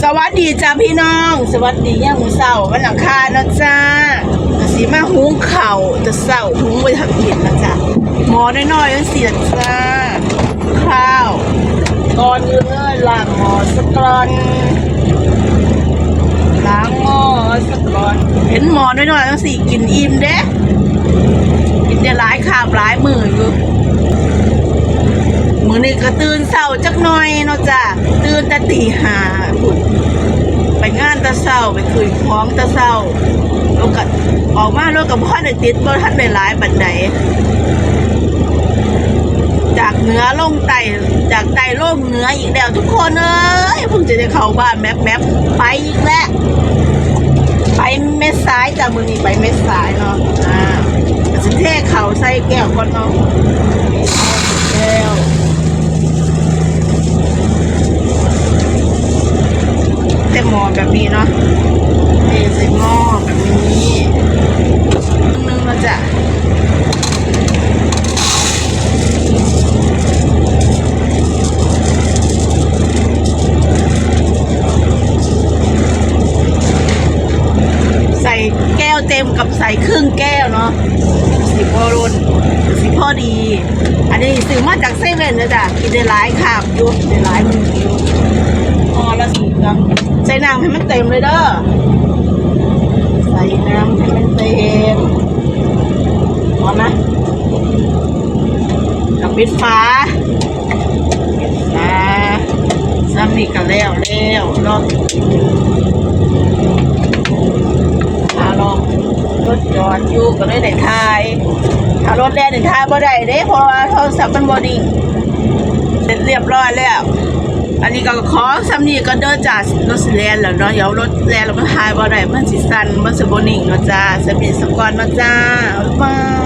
ສະຫວັດດີຈ້າພີ່ນ້ອງ ສະຫວັດດີຍາມເຊົ້າ ວັນອັງຄານເນາະຈ້າ. ກະຊິມາຫຸງເຂົ້າແຕ່ເຊົ້າ ຫຸງໄວ້ຖ້າກິນນະຈ້າ ໝໍ້ນ້ອຍໆຈັ່ງຊີ້ລະຈ້າ. ຄາວ ກ່ອນອື່ນເລີຍລ້າງໝໍ້ສະກ່ອນ ລ້າງໝໍ້ສະກ່ອນ. ເຫັນໝໍ້ນ້ອຍໆຈັ່ງຊີ້ກິນອີ່ມເດ້ ກິນໄດ້ຫຼາຍຄາບຫຼາຍມື້ຢູ່. ມື້ນີ້ກະຕື່ນເຊົ້າຈັກໜ່ອຍເນາະຈ້າ ຕື່ນແຕ່ຕີຫ້າພຸ້ນ ໄປງານແຕ່ເຊົ້າ ໄປຂຶ້ນຂອງແຕ່ເຊົ້າ ແລ້ວກະອອກມາ ລົດກະບໍ່ທັນໄດ້ຕິດ ບໍ່ທັນໄດ້ຫຼາຍປານໃດ. ຈາກເໜືອລົງໃຕ້ ຈາກໃຕ້ລົງເໜືອອີກແລ້ວທຸກຄົນເອີຍ. ເພິ່ງຈະໄດ້ເຂົ້າບ້ານແມັບໆ ໄປອີກແລ້ວ ໄປແມ່ສາຍຈ້າ ມື້ນີ້ໄປແມ່ສາຍເນາະ. ອາ ກະຊິເທເຂົ້າໃສ່ແກ້ວກ່ອນເນາະ ແກ້ວ ແຕ່ໝໍ້ແບບນີ້ເນາະ ເທໃສ່ໝໍ້ແບບນີ້ ໜຶ່ງເນາະຈ້າ. ໃສ່ແກ້ວເຕັມກັບໃສ່ເຄິ່ງແກ້ວເນາະ ຊິບໍ່ລົ້ນ ຊິພໍດີ. ອັນນີ້ຊື້ມາຈາກເຊເວັ່ນເດີຈ້າ ກິນໄດ້ຫຼາຍຄາບຢູ່ ໄດ້ຫຼາຍມື້ຢູ່. ອໍລະສິເນາະ ໃສ່ນ້ຳໃຫ້ມັນເຕັມເລີຍເດີ ໃສ່ນ້ຳໃຫ້ມັນເຕັມ. ພໍນະ ກະປິດຝາ ປິດຝາ. ສ່ຳນີ້ກະແລ້ວແລ້ວເນາະ ຖ້າລໍລົດຈອດຢູ່ກະເລີຍໄດ້ຖ່າຍ ຖ້າລົດແລ່ນນີ້ຖ່າຍບໍ່ໄດ້ເດ້ ເພາະວ່າໂທລະສັບມັນບໍ່ນິ່ງ. ເສັດລຽບຮ້ອຍແລ້ວ ອັນນີ້ກະຂໍສ່ຳນີ້ກ່ອນເດີຈ້າ ລົດຊິແລ່ນແລ້ວເນາະ ດຽວລົດແລ່ນແລ້ວມັນຖ່າຍບໍ່ໄດ້ ມັນຊິສັ່ນ ມັນຊິບໍ່ນິ່ງເນາະຈ້າ. ສ່ຳນີ້ສາກ່ອນເນາະຈ້າ ບາຍບາຍ.